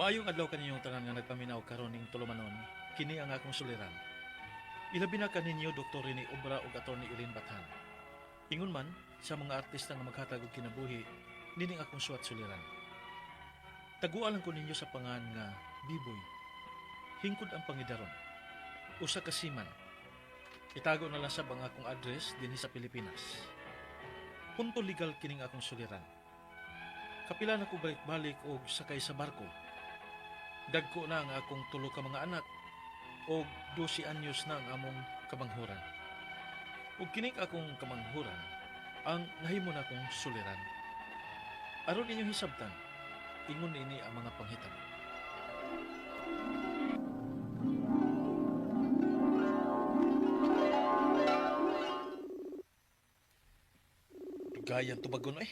Maayong adlaw kaninyong tanan nga nagpaminaw karon ning tulumanon, kini ang akong suliran. Ilabi na kaninyo Dr. Rene Obra ug Attorney Eileen Bathan. Ingon man sa mga artista nga maghatag og kinabuhi, nining akong suwat suliran. Taguan lang ko ninyo sa pangan nga Biboy. Hingkod ang pangidaron. Usa ka seaman. Itago na lang sab ang akong address dinhi sa Pilipinas. Punto legal kining akong suliran. Kapila na ko balik-balik og sakay sa barko. Dagko na ang akong tulo ka mga anak og 12 anyos na ang among kamanghuran. Ug kining akong kamanghuran ang nahimo na akong suliran. Aron inyong hisabtan, ingon ini ang mga panghitabo. Dugayan tubagon eh.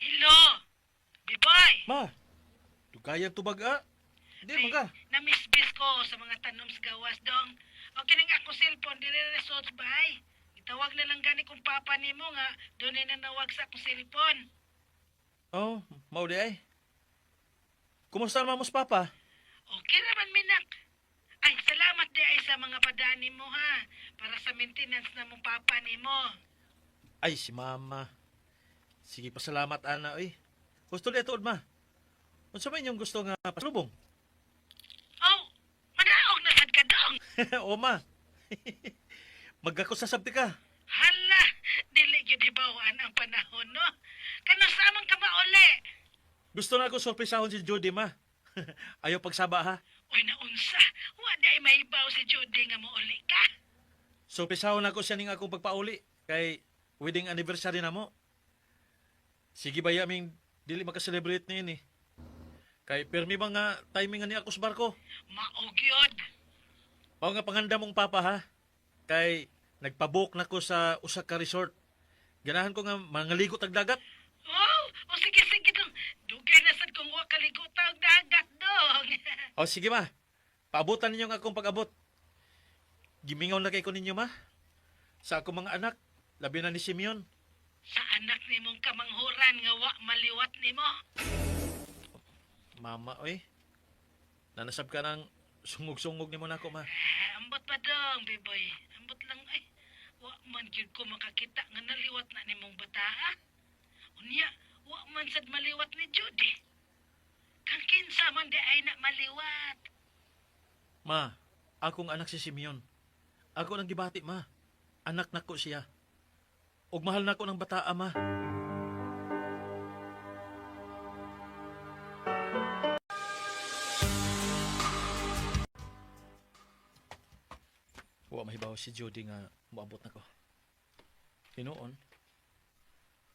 Hello, Biboy. Ma, dugayan tubag ah. Di man ka. Namisbis ko sa mga tanom sa gawas dong. O kining ako cellphone dire results bay. Itawag na lang gani kong papa nimo nga doon ay nanawag sa akong cellphone. Oh, mao di ay. Kumusta naman mo sa papa? Okay naman minak. Ay, salamat di ay sa mga padaan nimo ha. Para sa maintenance na mong papa nimo. Ay, si mama. Sige, pasalamat, ana, oy. Gusto di tuod, ma. Unsa man inyong gusto nga pasalubong? Oh, manaog na sad ka dong. o, ma. Magkako sa sabti ka. Hala, dili gyud hibawaan ang panahon no. Kano sa amang ka mauli? Gusto na ako sorpresahon si Judy, ma. Ayaw pagsaba, ha? Uy, naunsa. Wa di ay mahibaw si Judy nga mouli ka. Sorpresahon ako siya ning akong pagpauli. Kay wedding anniversary na mo. Sige ba yaming dili makaselebrate ni ini. Kay pirmi ba nga timing nga ni ako sa barko? Maog yun. Mao nga panganda mong papa ha. Kay nagpabook na ko sa usa ka resort. Ganahan ko nga mangaligo tag dagat. Oh, o sige, sige dong. Dugay na sad kung wa kaligo taog dagat dong. O sige ma. Paabutan ninyo ang akong pag-abot. Gimingaw na kay ko ninyo ma. Sa akong mga anak, labi na ni Simeon. Sa anak nimong kamanghuran nga wa maliwat nimo. Mama oy. Nanasab ka ng sungog-sungog nimo nako ma. Ah, ambot pa dong, biboy. Ambot lang ay. Wa man gyud ko makakita nga naliwat na nimong bataa. Unya, wa man sad maliwat ni Judy. Kang kinsa man di ay na maliwat. Ma, akong anak si Simeon. Ako nang gibati ma. Anak nako siya. Ug mahal nako ng bataa ma. Wa mahibaw si Judy nga moabot nako. Hinuon,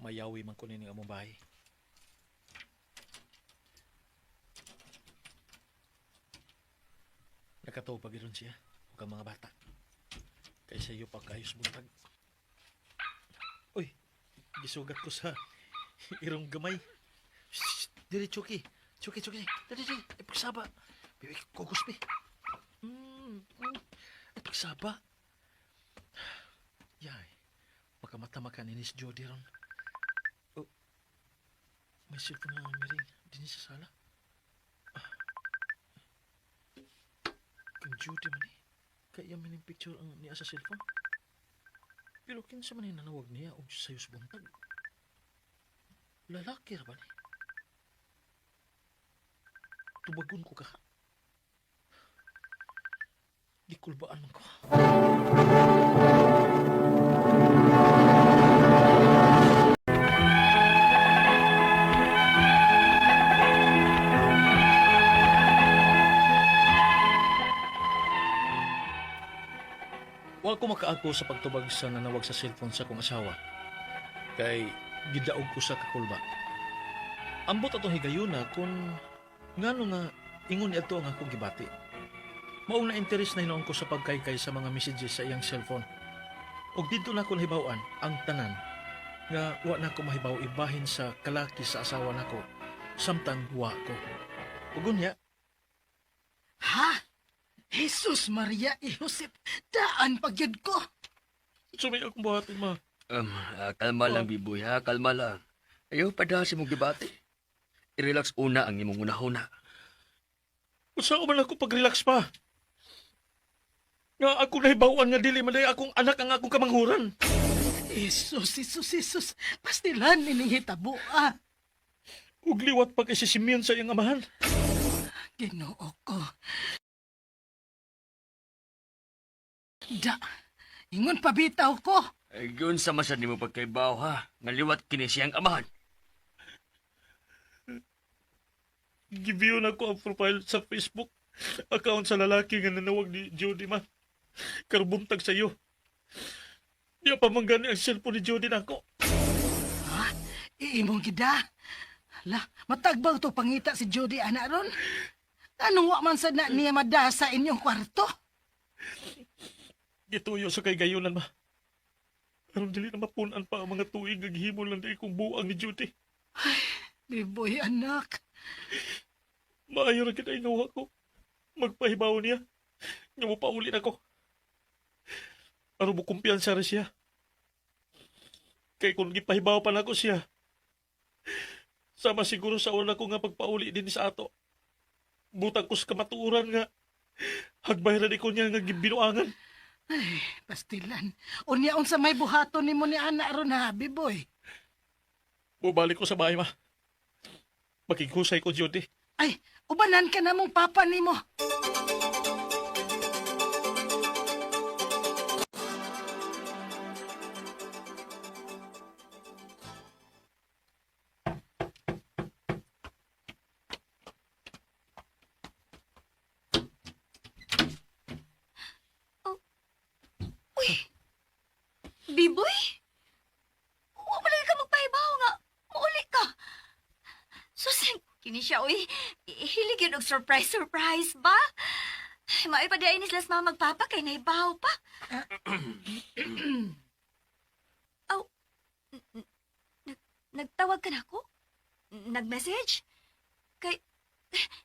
mayawi man ko nining among bahay. Nakatuo pa giron siya ug ang mga bata. Kay sa iyo pagkayos buntag. Uy, gisugat ko sa irong gamay. Shh, diri Chucky. Chucky, Chucky. Diri, diri. Ay, pagsaba. Bibi, kugos bi. Ay, pagsaba. Yay, makamata maka ni Miss Jody ron. Oh, may cellphone na miring din sa sala. Ah. Kang Judy man eh. Kaya man yung picture ang niya sa cellphone. Pero kinsa man yung nanawag niya og sayo sa buntag. Lalaki ra ba ni? Tubagon ko ka. Gikulbaan man ko. Wa ko makaako sa pagtubag sa nanawag sa cellphone sa akong asawa. Kay gidaog ko sa kakulba. Ambot atong higayuna kung ngano nga ingon niadto ang akong gibati. Maong na interes na hinuon ko sa pagkaykay sa mga messages sa iyang cellphone. Ug didto na ko nahibaw-an ang tanan nga wa na ko mahibaw ibahin sa kalaki sa asawa nako samtang wa ko. Ug unya, Ha? Jesus Maria i Josep, daan pagyud ko. Sumay akong buhatin ma. Kalma lang, Biboy, ha? Kalma lang. Ayaw pa dahil si mong gibati. I-relax una ang imong unahuna. Unsa man ako pag-relax pa? Nga ako nahibaw-an nga dili man diay akong anak ang akong kamanghuran. Jesus, Jesus, Jesus. Pastilan ining hitabo ah. Ug liwat pa kay si Simeon sa iyang amahan. Ginoo ko. Da, ingon pa bitaw ko. Ay, yun sa masad nimo pagkaibaw ha. Nga liwat kini siyang amahan. Gibio na ko ang profile sa Facebook account sa lalaki nga nanawag ni Jody man. Karbuntag sa iyo. Di pa man gani ang cellphone ni Jody nako. Ha? Iimong gida. La, matagbaw to pangita si Judy ana ron. Anong wa man sad na niya mada sa inyong kwarto? Gituyo sa kay gayunan ma. Aron dili na mapunan pa ang mga tuig nga gihimo lang di kong buang ni Judy. Biboy anak. Maayo ra kita ingawa ko. Magpahibaw niya. Nga mo pauli na ko. Aron mo kumpiyansa ra siya. Kay kung gipahibaw pa nako siya, sama siguro sa una ko nga pagpauli din sa ato. Butang ko sa kamatuoran nga hagbay ra di ko niya nga gibinuangan. Ay, pastilan. Unya unsa may buhaton nimo ni ana ron ha, Biboy. Bubalik ko sa bahay ma. Makighusay ko Judy. Ay, ubanan ka na mong papa nimo. Uy! Biboy? Huwag mo lagi ka magpahibaw nga. Muuli ka. Sus, kini siya, uy. Hilig yun og surprise, surprise ba? Ay, maoy pa di ay ni sila sa mga magpapa kay nahibaw pa. Aw, nagtawag ka na ako? Nag-message? Kay,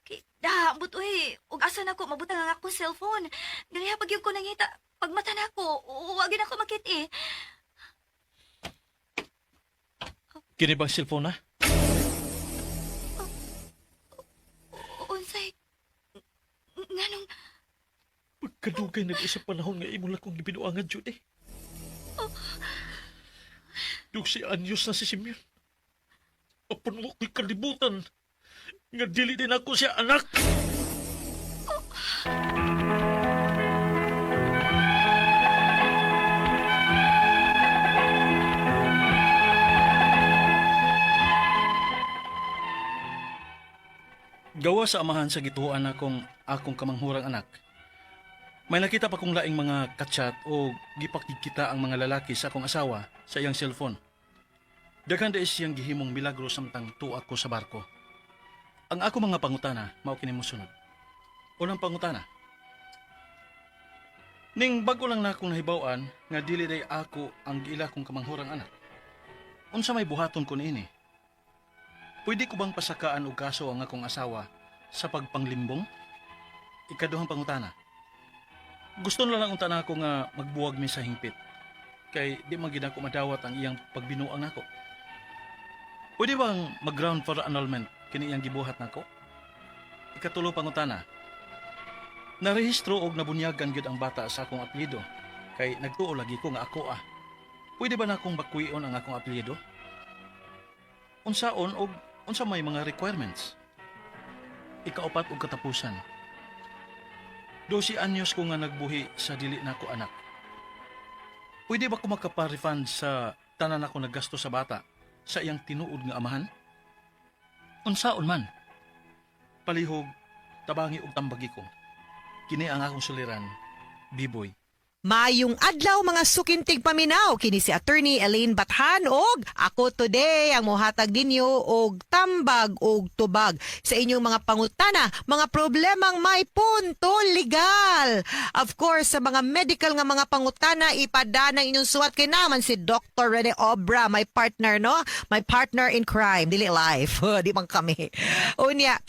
kay, da, but uy, ug asa na ko, mabutang ang akong cellphone. Ganiha pag yun ko nangita, pagmata na ako, wag na ako makit eh. Kini bang cellphone na? Unsay, nganong, Pagkadugay nag isa panahon nga imo lang kong gibinuangan, Judy. Dug si anyos na si Simeon. Apon mo ko'y kalibutan. Nga dili din ako siya anak. Gawa sa amahan sa gituoan akong akong kamanghurang anak. May nakita pa kong laing mga kachat o gipakikita ang mga lalaki sa akong asawa sa iyang cellphone. Daghan dai siyang gihimong milagro samtang tuwa ko sa barko. Ang ako mga pangutana mao kini mosunod. Unang pangutana. Ning bago lang na akong nahibaw-an nga dili day ako ang giila kong kamanghurang anak. Unsa may buhaton ko niini? Pwede ko bang pasakaan og kaso ang akong asawa sa pagpanglimbong? Ikaduhang pangutana. Gusto na lang unta na ako nga magbuwag mi sa hingpit. Kay di man gid ako madawat ang iyang pagbinuang nako. Pwede bang mag-ground for annulment kini iyang gibuhat nako? Ikatulo pangutana. Narehistro og nabunyagan gyud ang bata sa akong apelyido kay nagtuo lagi ko nga ako ah. Pwede ba nakong bakwion ang akong apelyido? Unsaon og unsa may mga requirements? Ikaupat og katapusan. 12 anyos ko nga nagbuhi sa dili nako anak. Pwede ba ko makapa-refund sa tanan ako naggasto sa bata sa iyang tinuod nga amahan? Unsaon man? Palihog, tabangi og tambagi ko. Kini ang akong suliran, Biboy. Maayong adlaw mga sukintig paminaw, kini si Attorney Elaine Bathan og ako today ang mohatag ninyo og tambag og tubag sa inyong mga pangutana, mga problemang may punto legal. Of course, sa mga medical nga mga pangutana, ipadana inyong suwat kay naman si Dr. Rene Obra, my partner, no? My partner in crime, dili life. Di man kami. Unya,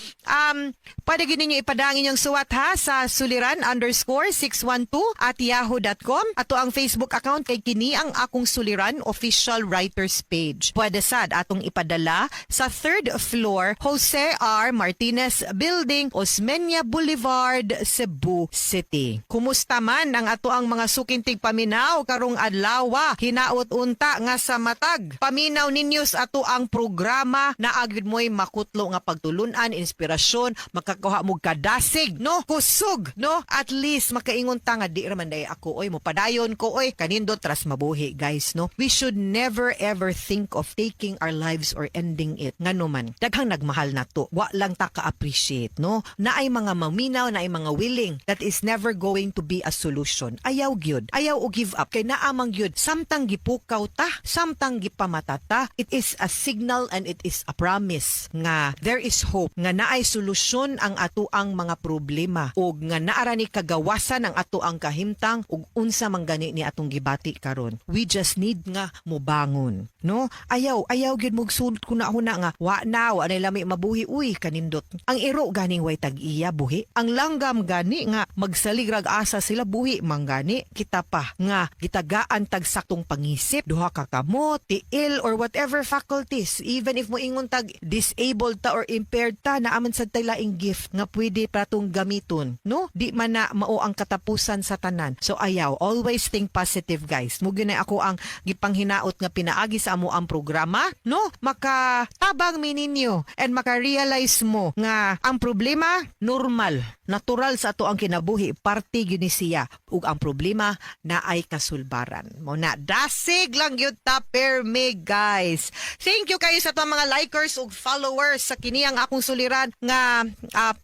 pwede gyud ninyo ipadang inyong suwat ha sa suliran_612@yahoo. yahoo.com. Ato ang Facebook account kay Kini ang Akong Suliran Official Writers Page. Pwede sad atong ipadala sa third floor, Jose R. Martinez Building, Osmeña Boulevard, Cebu City. Kumusta man ang ato ang mga suking tigpaminaw karong adlaw? Hinaot unta nga sa matag paminaw ninyo sa ato ang programa na agud mo'y makutlo nga pagtulunan, inspirasyon, makakuha mo kadasig, no? Kusog, no? At least makaingon ta nga di raman day ako oy, mopadayon ko oy, kanindot tras mabuhi, guys, no? We should never ever think of taking our lives or ending it. Ngano man, daghang nagmahal nato. Wa lang ta ka-appreciate, no? Naay mga maminaw, naay mga willing. That is never going to be a solution. Ayaw gyud. Ayaw o give up. Kay naa man gyud, samtang gipukaw ta, samtang gipamata ta, it is a signal and it is a promise nga there is hope, nga naay solusyon ang atoang mga problema ug nga naara ni kagawasan ang atoang kahimtang ug unsa man gani ni atong gibati karon. We just need nga mobangon, no? Ayaw, ayaw gyud mogsud kuna-huna nga wa na, wa na lami mabuhi. Uy, kanindot. Ang iro ganing way tag-iya buhi. Ang langgam gani nga magsalig rag asa sila buhi manggani. Kita pa nga gitagaan tag saktong pangisip, duha ka kamot, tiil or whatever faculties. Even if moingon tag disabled ta or impaired ta, naa man sad tay laing gift nga pwede pa tong gamiton, no? Di man na mao ang katapusan sa tanan. So ayaw, always think positive, guys. Mo gyud na ako ang gipanghinaot nga pinaagi sa amo ang programa, no? Makatabang mi ninyo and maka-realize mo nga ang problema normal, natural sa ato ang kinabuhi, parte gyud ni siya ug ang problema naay kasulbaran. Mo na dasig lang gyud ta permi, guys. Thank you kayo sa atong mga likers ug followers sa Kini ang Akong Suliran nga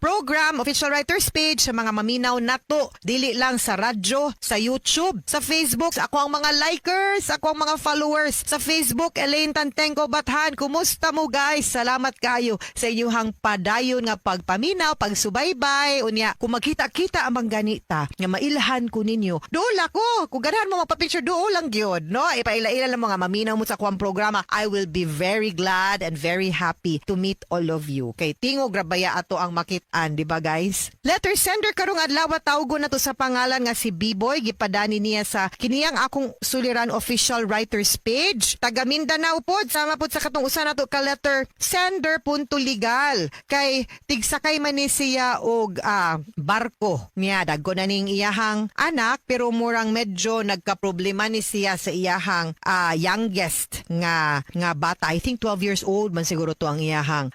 program official writers page, sa mga maminaw nato dili lang sa radyo, sa YouTube, sa Facebook. Ako ang mga likers, ako ang mga followers sa Facebook, Elaine Tantengco Bathan. Kumusta mo, guys? Salamat kayo sa inyong padayon nga pagpaminaw, pagsubaybay. Unya, kung magkita-kita ang ganita nga mailhan ko ninyo, dool ako. Kung ganahan mo magpa-picture, dool lang gyud, no? Ipaila-ila lang mga maminaw mo sa kuang programa. I will be very glad and very happy to meet all of you. Kay tingog rabaya ato ang makit-an, di ba, guys? Letter sender karong adlaw, tawgon na to sa pangalan nga si B-Boy. Gipadani niya sa Kini ang Akong Suliran Official Writers Page. Taga Mindanao pod, sama pod sa katong usa nato ka letter sender punto legal. Kay tigsakay man ni siya og barko niya. Dagko na ning iyahang anak pero murang medyo nagkaproblema ni siya sa iyahang youngest nga bata. I think 12 years old man siguro to ang iyahang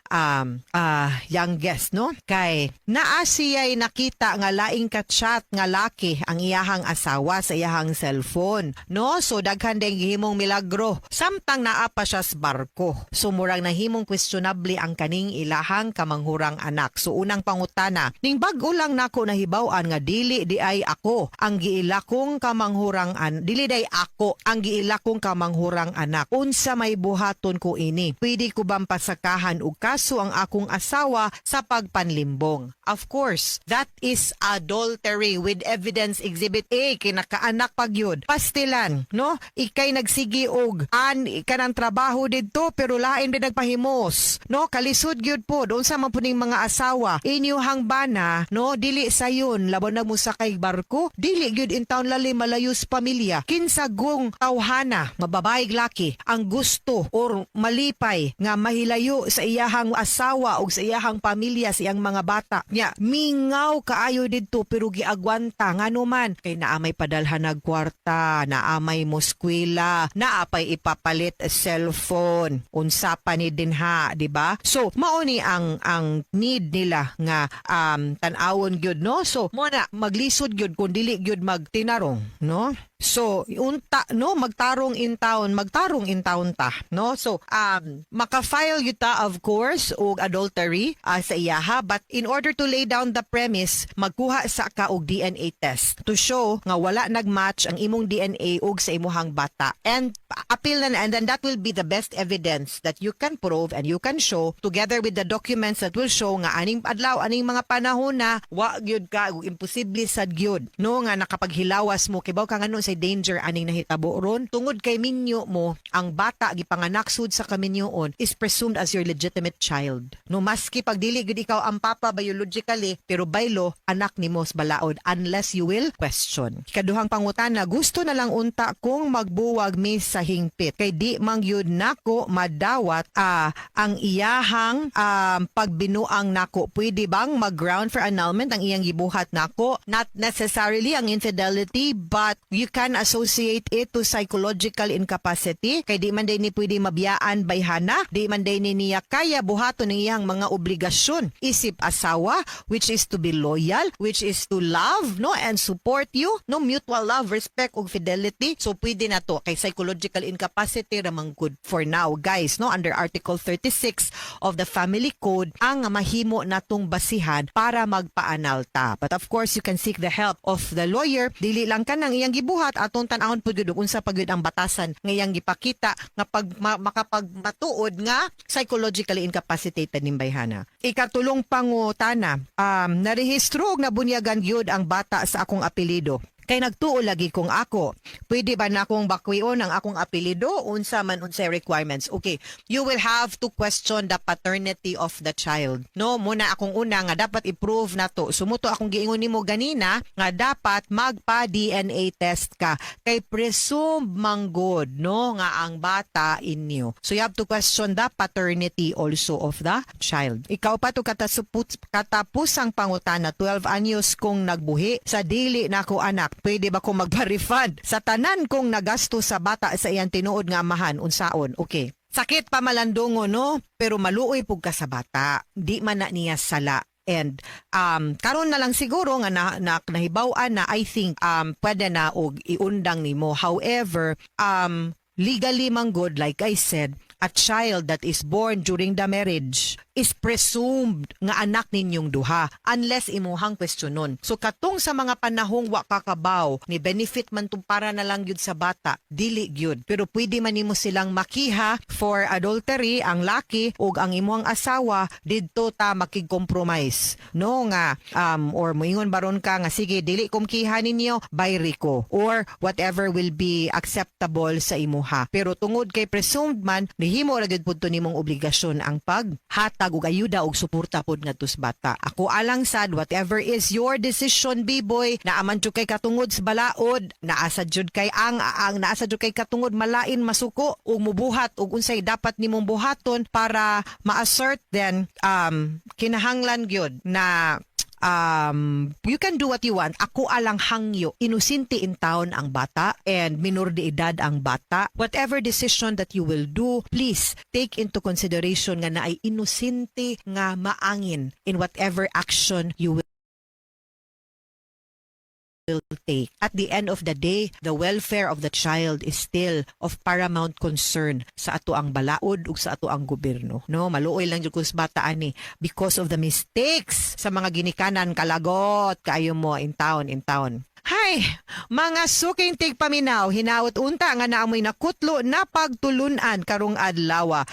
youngest, no? Kay naa siya'y nakita nga laing ka-chat nga laki ang iyahang asawa sa iyahang cellphone, no? So daghan din gihimong milagro samtang naa pa siya sa barko. So murang nahimong questionable ang kaning ilahang kamanghurang anak. So unang pangutana, ning bag-o lang nako nahibaw-an nga dili di ay ako ang giila kong kamanghurang an dili day ako ang giila kong kamanghurang anak. Unsa may buhaton ko ini? Pwede ko bang pasakahan og kaso ang akong asawa sa pagpanlimbong? Of course, that is adultery with evidence exhibit A, kinakaanak pag yun. Pastilan, no? Ikay nagsigi og an kanang trabaho didto pero lain din nagpahimos, no? Kalisod gyud po unsa man puning mga asawa. Inyuhang bana, no? Dili sayon labaw na mo sakay barko, dili gyud in town lali malayo sa pamilya. Kinsa gung tawhana, mababae, laki, ang gusto or malipay nga mahilayo sa iyahang asawa o sa iyahang pamilya, sa iyang mga bata nya? Mingaw kaayo didto pero giagwanta, ngano man kay naa may padalhan nag kwarta, naa may moskwela, naa pay ipapalit cellphone, unsa pa ni dinha, di ba? So mao ni ang need nila nga tan-awon gyud, no? So mo na maglisod gyud kung dili gyud magtinarong, no? So unta, no, magtarong in town, magtarong in town ta, no? So maka-file gyud ta, of course, og adultery sa iyaha, but in order to lay down the premise, magkuha sa ka og DNA test to show nga wala nagmatch ang imong DNA og sa imuhang bata and appeal na, and then that will be the best evidence that you can prove and you can show together with the documents that will show nga aning adlaw, aning mga panahon na wa gyud ka ug imposible sad gyud, no, nga nakapaghilawas mo. Kibaw ka ngano sa unsay danger aning nahitabo ron? Tungod kay minyo mo, ang bata gipanganak sud sa kaminyoon is presumed as your legitimate child. No, maski pag dili gud ikaw ang papa biologically, pero by law anak nimo sa balaod unless you will question. Ikaduhang pangutana, gusto na lang unta kung magbuwag mi sa hingpit kay di man gyud nako madawat ang iyahang pagbinuang nako. Pwede bang mag-ground for annulment ang iyang gibuhat nako? Not necessarily ang infidelity, but you can associate it to psychological incapacity kay di man day ni pwede mabiyaan bayhana, di man day ni niya kaya buhaton ang iyang mga obligasyon isip asawa, which is to be loyal, which is to love, no, and support you, no, mutual love, respect ug fidelity. So pwede na to kay psychological incapacity ra man good for now, guys, no, under Article 36 of the Family Code ang mahimo natong basihan para magpa-annul ta. But of course, you can seek the help of the lawyer. Dili lang kanang iyang gibuhat, atong tan-awon pud gyud unsa pa gyud ang batasan nga iyang gipakita nga pag makapagmatuod nga psychologically incapacitated ning bayhana. Ikatulong pangutana, narehistro og nabunyagan gyud ang bata sa akong apelyido. Kay nagtuo lagi kong ako. Pwede ba na akong bakwion ang akong apelyido? Unsa man unsay requirements? Okay, you will have to question the paternity of the child. No, muna akong una nga dapat i-prove na to. So mao to akong giingon nimo ganina nga dapat magpa-DNA test ka kay presume manggod, no, nga ang bata inyo. So you have to question the paternity also of the child. Ikaw pa to katapusang pangutana, 12 anyos kong nagbuhi sa dili nako anak. Pwede ba ko magpa-refund sa tanan kong nagasto sa bata sa iyang tinuod nga amahan? Unsaon? Okay. Sakit pa malandungo, no? Pero maluoy pug ka sa bata. Di man na niya sala. And karon na lang siguro nga na nahibaw-an na, I think pwede na og iundang nimo. However, legally man good, like I said, a child that is born during the marriage is presumed nga anak ninyong duha unless imuhang questionon. So katong sa mga panahong wa kakabaw ni benefit man tung para na lang gyud sa bata, dili gyud. Pero pwede man nimo silang makiha for adultery ang laki ug ang imuhang asawa, didto ta makig-compromise. No, nga or moingon baron ka nga sige, dili ko kiha ninyo, bayri ko or whatever will be acceptable sa imuha. Pero tungod kay presumed man, nihimo ra gyud pud to nimong obligasyon ang paghatag og ayuda og suporta pud ngadto sa bata. Ako alang sad, whatever is your decision, B-boy, naa man jud kay katungod sa balaod, naa sa jud kay ang naa sa jud kay katungod malain masuko ug mubuhat og unsay dapat nimong buhaton para ma-assert, then kinahanglan gyud na you can do what you want. Ako alang hangyo, inosente in town ang bata and minor de edad ang bata. Whatever decision that you will do, please take into consideration nga naay inosente nga maangin in whatever action you will take. At the end of the day, the welfare of the child is still of paramount concern sa ato ang balaod ug sa ato ang gobyerno. No, maluoy lang jud ko sa bata ani because of the mistakes sa mga ginikanan. Kalagot kaayo mo in town, in town. Hay, mga suking tigpaminaw, hinaot unta nga naamoy nakutlo na pagtulunan karong adlaw.